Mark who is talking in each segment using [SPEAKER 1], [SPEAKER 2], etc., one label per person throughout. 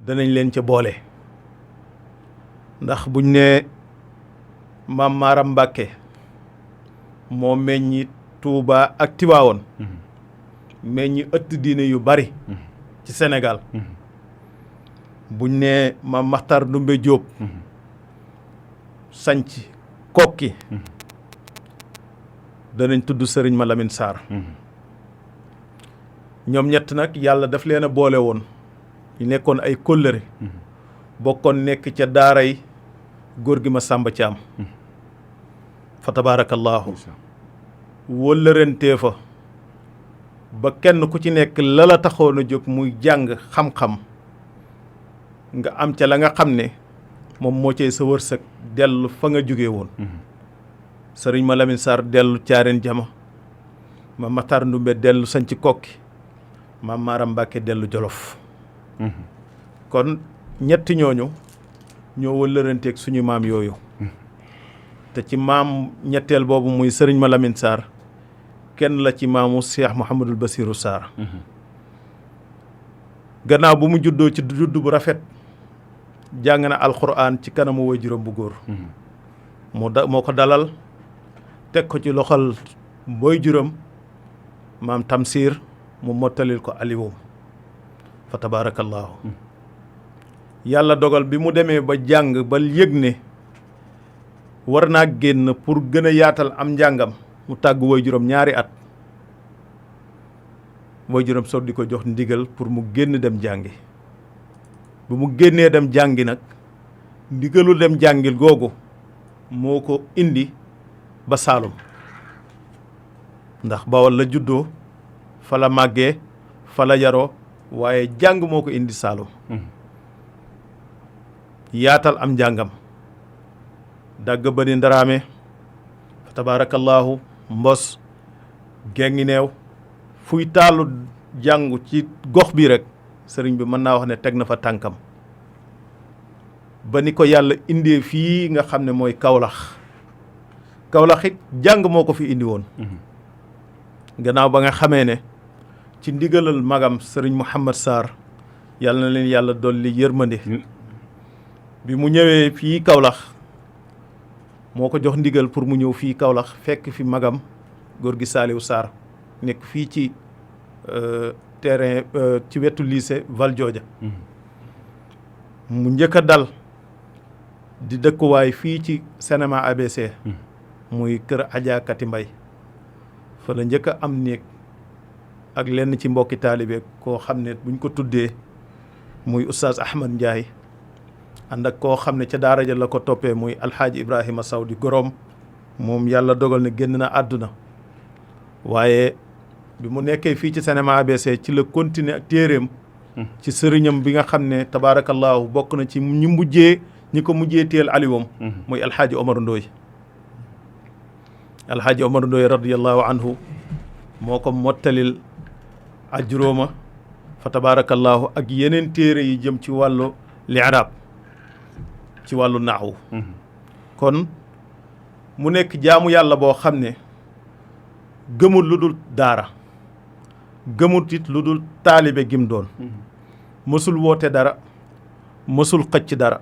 [SPEAKER 1] danañ leen ca boole ndax buñ ne maam Maaram Mbàkke moo meññi Tuuba ak Tiwaawoon meññi ëtt diine yu bari ci Sénégal buñ ne maam Maxtar Ndumbe Jóob sanc Kokki danañ tudd Sëriñ Ma Lamin Sarr ñoom ñett nag yàlla daf leen a boole woon ñu nekkoon ay kóllëre bokkoon nekk ca daaray góor gi ma Sàmba Caam fa tabaarakallaahu wóllërentee fa ba kenn ku ci nekk la la taxoon a jóg muy jàng xam-xam nga am ca la nga xam ne moom moo cay sa wërsëg dellu fa nga jóge woon Sëriñ Ma Lamin Sarr dellu Caareen Jama ma Maxtar Ndumbe dellu sanc Kokki maam Maaram Mbàkke dellu Jolof kon ñetti ñooñu ñoo wëllëranteeg suñu maam yooyu te ci maam ñetteel boobu muy Sëriñ Ma Lamin Sarr kenn la ci maamu Cheikh Mouhamadul Basiru Sarr gannaaw bu mu juddoo ci judd bu rafet jàng na alxuraan ci kanamu waajuram bu góor moo ko dalal teg ko ci loxol waajuram maam Tamsir mu mottalil ko aliwoom fa tabaarakallaahu yàlla dogal bi mu demee ba jàng ba yëg ne war naa génn pour gën a yaatal am njàngam mu tàgg waajuram ñaari at waajuram soog di ko jox ndigal pour mu génn dem jàngi bu mu génnee dem jàngi nag ndigalu dem jàngil googu moo ko indi ba Saalum ndax Bawol la juddoo fa la màggee fa la yaroo waaye jàng moo ko indi Saalum yaatal am njàngam dagg bani ndaraame fa tabaarakallaahu mbos gengi neew fuy taalu jàngu ci gox bi rek sëriñ bi mën naa wax ne teg na fa tànkam ba ni ko yàlla indee fii nga xam ne mooy Kawlax it jàng moo ko fi indi woon gannaaw ba nga xamee ne ci ndigalal magam sëriñ Mouhamad Sarr yàlla na leen yàlla dolli yërmande bi mu ñëwee fii Kawlax moo ko jox ndigal pour mu ñëw fii Kawlax fekk fi magam góor gi Saaliw Sarr nekk fii ci terrain ci wetu lycée Valdiodia mu njëkk a dal di dëkkuwaay fii ci cinéma ABC muy kër Adja Kati Mbay fa la njëkk a am néeg ak lenn ci mbokki taalibe koo xam ne buñ ko tuddee muy oustaz Ahmad Ndiaye ànd ak koo xam ne ca daara ja la ko toppee muy alxaaji Ibrahima Saw di gorom moom yàlla dogal na génn na àdduna waaye bi mu nekkee fii ci cinéma ABC ci la continuer ak téeréem ci sëriñam bi nga xam ne tabaarakallaahu bokk na ci ñi ko mujjee téel aliwoom muy alxaaji Omar Ndooy alxaaji Omar Ndooy radiyallahu anhu moo ko mottalil ajróoma fa tabaarakallaahu ak yeneen téere yi jëm ci wàllu li'raab ci wàllu naxwu kon mu nekk jaamu yàlla boo xam ne gëmul lu dul daara gëmut it lu dul taalibe gim doon mësul woote dara mësul xëcc dara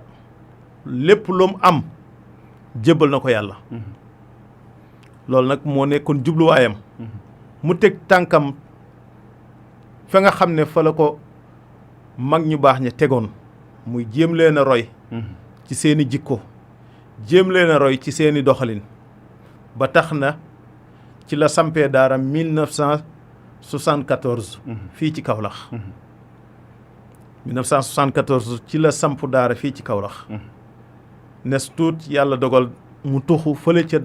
[SPEAKER 1] lépp lu mu am jébbal na ko yàlla loolu nag moo nekkoon jubluwaayam mu teg tànkam fa nga xam ne fa la ko mag ñu baax ña tegoon muy jéem leen a roy ci seeni jikko jéem leen a roy ci seeni doxalin ba tax na ci la sampee daara 1974 fii ci Kawlax 1974 ci la samp daara fii ci Kawlax nes tuut yàlla dogal mu tuxu fële ca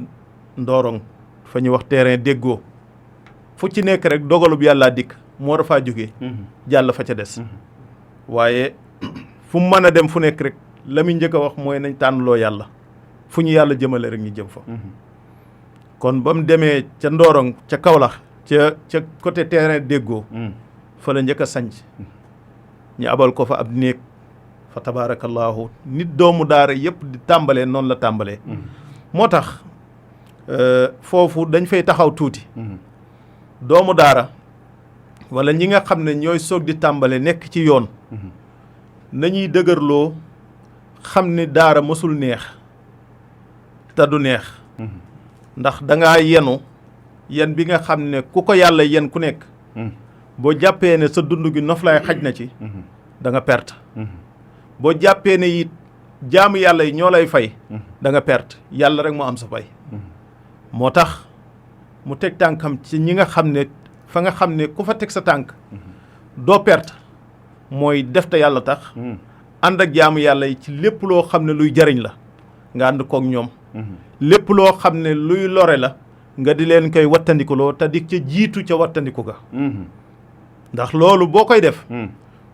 [SPEAKER 1] Ndorong fa ñu wax terrain déggoo fu ci nekk rek dogalub yàlla dikk moo dafaa jógee jàll fa ca des waaye fu mu mën a dem fu nekk rek la muy njëkk a wax mooy nañ tànnloo yàlla fu ñu yàlla jëmale rek ñu jëm fa kon ba mu demee ca Ndorong ca Kawlax ca côté terrain déggoo fa la njëkk a sanc ñu abal ko fa ab néeg fa tabaarakallaahu nit doomu daara yëpp di tàmbalee noonu la tàmbalee moo tax foofu dañ fay taxaw tuuti doomu daara wala ñi nga xam ne ñooy soog di tàmbale nekk ci yoon nañuy dëgërloo xam ni daara mësul neex te du neex ndax dangaa yenu yen bi nga xam ne ku ko yàlla yen ku nekk boo jàppee ne sa dund gi noflaay xaj na ci da nga perte boo jàppee ne it jaamu yàlla yi ñoo lay fay da nga perte yàlla rek moo am sa fay moo tax mu teg tànkam ci ñi nga xam ne fa nga xam ne ku fa teg sa tànk doo perte mooy def te yàlla tax ànd ak jaamu yàlla yi ci lépp loo xam ne luy jariñ la nga ànd kook ñoom lépp loo xam ne luy lore la nga di leen koy wattandikuloo te di ca jiitu ca wattandiku ga ndax loolu boo koy def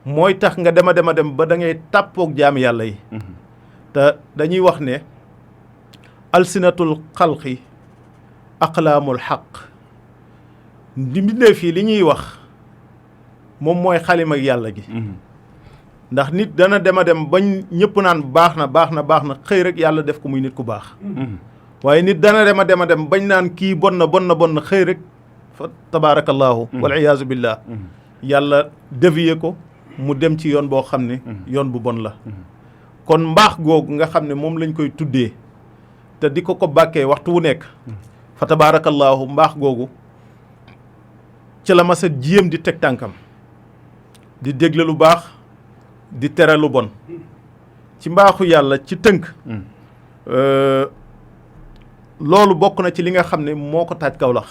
[SPEAKER 1] mooy tax nga dem ba da ngay tàppoog jaamu yàlla yi te dañuy wax ne alsinatul xalqi aqlaamul xaq mbindee fii li ñuy wax moom mooy xalima ak yàlla gi ndax nit dana dem bañ ñëpp naan baax na xëy rek yàlla def ko muy nit ku baax waaye nit dana dem bañ naan kii bon na xëy rek fa tabaarakallaahu wal iyaazu billah yàlla dévier ko mu dem ci yoon boo xam ne yoon bu bon la kon mbaax googu nga xam ne moom lañ koy tuddee te di ko bàkkee waxtu wu nekk fa tabaarakallaahu mbaax googu ci la masa jiyam di teg tànkam di dégle lu baax di tere lu bon ci mbaaxu yàlla ci tënk loolu bokk na ci li nga xam ne moo ko taaj Kawlax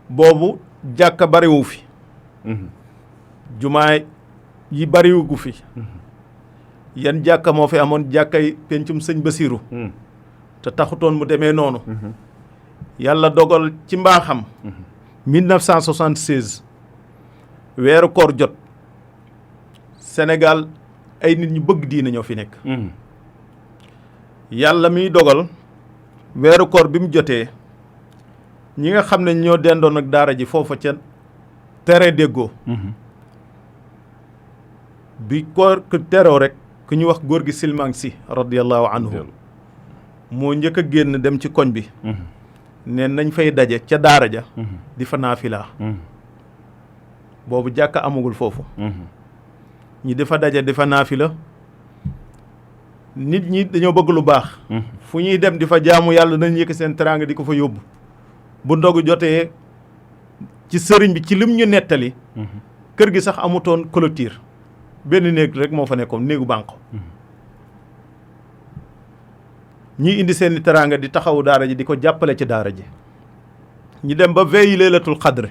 [SPEAKER 1] boobu jàkka bariwu fi jumaa yi bariwu fi yan jàkka moo fi amoon jàkkay pencum sëñ Basiiru te taxutoon mu demee noonu yàlla dogal ci mbaaxam 1976 weeru koor jot Sénégal ay nit ñu bëgg diina ñoo fi nekk yàlla miy dogal weeru koor bi mu jotee ñi nga xam ne ñoo dendoon ak daara ji foofa ca tere déggoo bi koor teroo rek ku ñu wax góor gi silmang si radiyallahu anhu moo njëkk a génn dem ci koñ bi ne nañ fay daje ca daara ja di fa naafila boobu jàkka amagul foofu ñi di fa daje di fa naafila nit ñi dañoo bëgg lu baax fu ñuy dem di fa jaamu yàlla nañ yëkk seen teraanga di ko fa yóbbu bu ndogu jotee ci sëriñ bi ci lim ñu nettali kër gi sax amutoon clôture benn néeg rek moo fa nekkoon néegu bànko ñi indi seen teraanga di taxawu daara ji di ko jàppale ci daara ji ñi dem ba veille laylatul qadr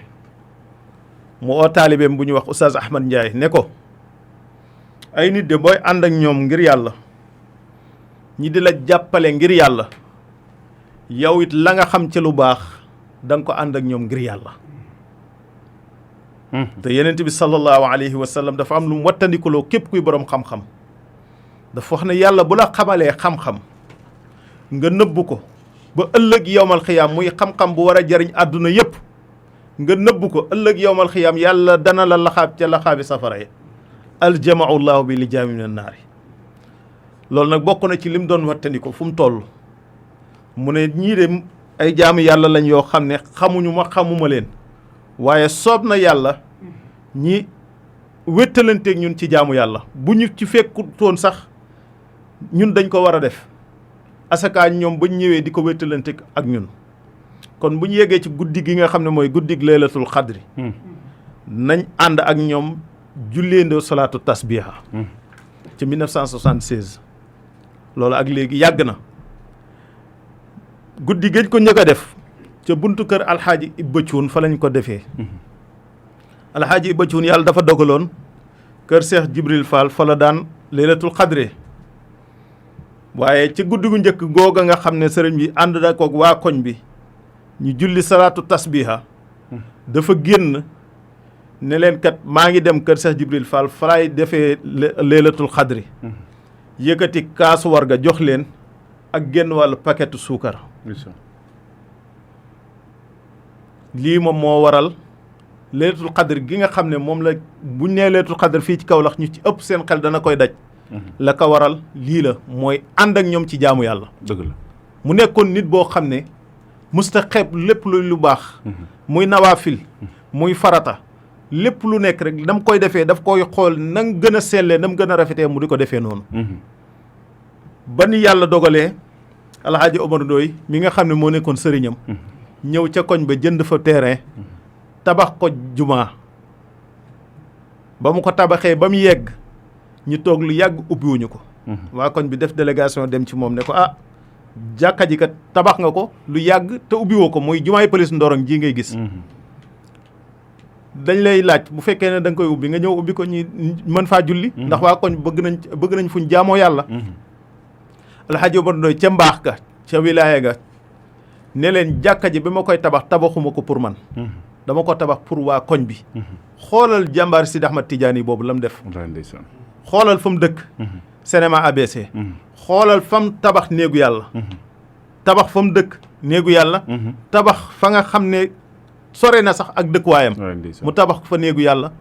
[SPEAKER 1] mu oo taalibeem bu ñu wax Oustaz Ahmad Ndiaye ne ko ay nit de booy ànd ak ñoom ngir yàlla ñi di la jàppale ngir yàlla yow it la nga xam ci lu baax da nga ko ànd ak ñoom ngir yàlla te yenent bi sallallahu alayhi wa sallam dafa am lu mu wattandikuloo képp kuy boroom xam-xam dafa wax ne yàlla bu la xamalee xam-xam nga nëbb ko ba ëllëg yowmal xiyaam muy xam-xam bu war a jariñ àdduna yépp nga nëbb ko ëllëg yowmal xiyaam yàlla dana la laxaab ca laxaabi safara yi aljamau llahu bi li jaami min naari loolu nag bokk na ci lim doon wattandiko fu mu toll mu ne ñii de ay jaamu yàlla lañ yoo xam ne xamuñu ma xamuma leen waaye soob na yàlla ñi wéttalanteeg ñun ci jaamu yàlla bu ñu ci fekkutoon sax ñun dañ ko war a def asaka ñoom bañ ñëwee di ko wéttalanteeg ak ñun kon bu ñu yeggee ci guddi gi nga xam ne mooy guddig laylatul xadri nañ ànd ak ñoom julleendoo salaatu tasbiha ci 1976 loolu ak léegi yàgg na guddi géej ko njëkk a def ca buntu kër alxaaji Ibba Cuun fa lañ ko defee alxaaji Ibba Cuun yàlla dafa dogaloon kër Cheikh Jibril Fall fa la daan laylatul xadre waaye ci guddi gu njëkk googa nga xam ne sëriñ bi ànd na koog waa koñ bi ñu julli salaatu tasbiha dafa génn ne leen kat maa ngi dem kër Cheikh Jibril Fall fa laay defee laylatul xadri yëkkati kaasu warga jox leen ak genn wàllu paquetu suukar lii moom moo waral laylatul xadr gi nga xam ne moom la buñ nee laylatul xadr fii ci Kaolack ñu ci ëpp seen xel dana koy daj la ko waral lii la mooy ànd ak ñoom ci jaamu yàlla
[SPEAKER 2] dëgg la
[SPEAKER 1] mu nekkoon nit boo xam ne musta xeeb lépp lu baax muy nawaafil muy farata lépp lu nekk rek nam koy defee daf koy xool nam gën a sellee nam gën a rafetee mu di ko defee noonu ba ni yàlla dogalee Alhaaji Omar Ndoye mi nga xam ne moo nekkoon sëriñam ñëw ca koñ ba jënd fa terrain tabax ko jumaa ba mu ko tabaxee ba mu yegg ñu toog lu yàgg ubbiwuñu ko waa koñ bi def délégation dem ci moom ne ko ah jàkka ji kat tabax nga ko lu yàgg te ubbiwoo ko muy jumaay police Ndorong ji ngay gis dañ lay laaj bu fekkee ne da nga koy ubbi nga ñëw ubbi ko ñi mën faa julli ndax waa koñ bëgg nañ fuñ jaamoo yàlla Alhaaji Omar Ndoye ca mbaax ga ca wilaaya ga ne leen jàkka ji bi ma koy tabax tabaxuma ko pour man dama ko tabax pour waa koñ bi xoolal jàmbaar Sidi Ahmad Tidiane yi boobu la mu def xoolal fa mu dëkk cinéma ABC xoolal fa mu tabax néegu yàlla tabax fa mu dëkk néegu yàlla tabax fa nga xam ne sore na sax ak dëkkuwaayam mu tabax fa néegu yàlla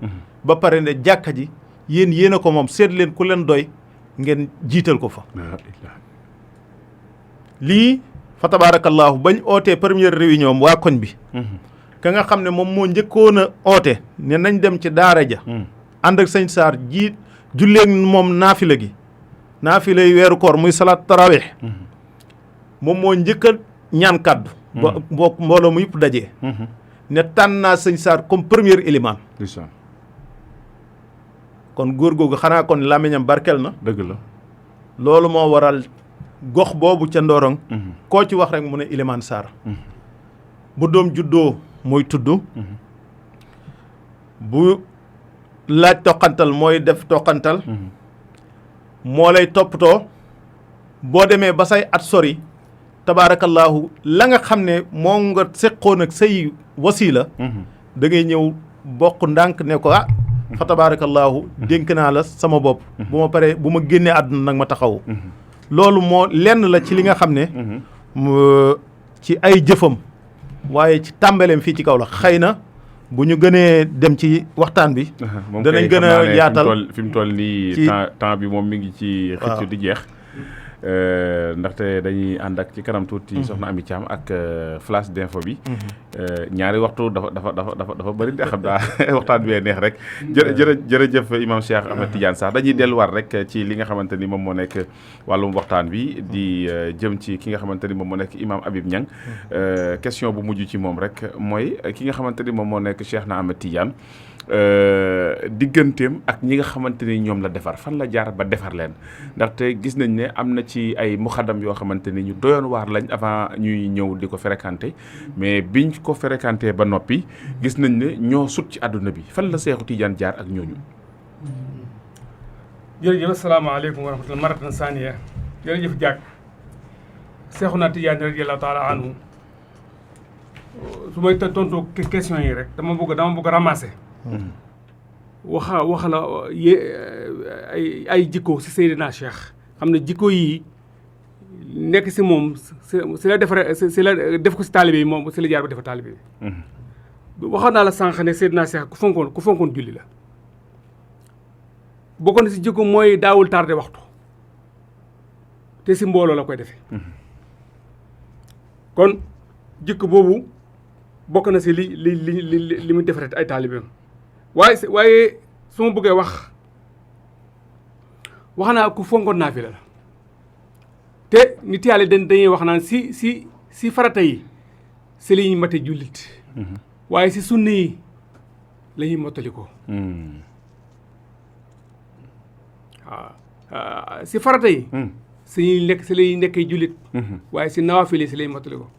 [SPEAKER 1] ba pare ne jàkka ji yéen a ko moom seet leen ku leen doy ngeen jiital ko fa lii fa tabaarakallaahu bañ ootee première réunion waa koñ bi ka nga xam ne moom moo njëkkoon a oote ne nañ dem ci daara ja ànd ak sëñ Saar julleeg moom naafila gi naafila yi weeru koor muy salaat tarawih moom moo njëkk a ñaan kàddu ba mbooloo mu yëpp dajee ne tànn naa sëñ Saar comme première élément kon góor googu xanaa kon làmmiñam barkel na
[SPEAKER 2] dëgg la
[SPEAKER 1] loolu moo waral gox boobu ca Ndorong koo ci wax rek mu ne Ilimaan Sarr bu doom juddoo mooy tudd bu laaj toqantal mooy def toqantal moo lay toppatoo boo demee ba say at sori tabaarakallaahu la nga xam ne moo nga seqoon ak say wasiila da ngay ñëw bokk ndànk ne ko ah fa tabaarakallaahu dénk naa la sama bopp bu ma paree bu ma génnee àdduna nag ma taxawu loolu moo lenn la ci li nga xam ne ci ay jëfam waaye ci tàmbaleem fii ci kaw la xëy na bu ñu gënee dem ci waxtaan bi danañ gën a yaatal
[SPEAKER 2] fi mu toll nii temps bi moom mi ngi ci xëcc di jeex ndaxte dañuy ànd ak ci kanam tuuti soxna Amy Thiam ak flash d'info bi ñaari waxtu dafa bëri de xam daa waxtaan bee neex rek jërëjëf imam Cheikh Ahmed Tidiane Sarr dañuy delluwaat rek ci li nga xamante ni moom moo nekk wàllum waxtaan bi di jëm ci ki nga xamante ni moom moo nekk imam Habib Niang question bu mujj ci moom rek mooy ki nga xamante ni moom moo nekk Cheikh na Ahmed Tidiane digganteem ak ñi nga xamante ni ñoom la defar fan la jaar ba defar leen ndaxte gis nañ ne am na ci ay muxaddam yoo xamante ni ñu doyoon waar lañ avant ñuy ñëw di ko fréquenté mais biñ ko fréquenté ba noppi gis nañ ne ñoo sut ci àdduna bi fan la Seexu Tidiane jaar ak ñooñu.
[SPEAKER 3] jërëjëf asalaamaaleykum wa rahmatulah maratan saniya jërëjëf Diack Seexuna Tidiane radiyallahu taala anhu su may tontu question yi rek dama bëgg ramasser. wax la ay jikko si Seydina Cheikh xam ne jikko yi nekk si moom si la defare si la def ko si taalibe yi moom si la jaar ba defa taalibe yi waxoon naa la sànq ne Seydina Cheikh ku fonkoon julli la bokkoon si jikko mooy daawul tardé waxtu te si mbooloo la koy defee kon jikko boobu bokk na si li mu defaree ay taalibeem waaye su ma bëggee wax naa ku fonkoon naafila la te nit yàlla dañuy wax naan si farata yi si la ñuy mate jullit waaye si sunna yi la ñuy mottali ko waaw si farata yi si la ñuy nekkee jullit waaye si nawaafil yi si la ñuy mottali ko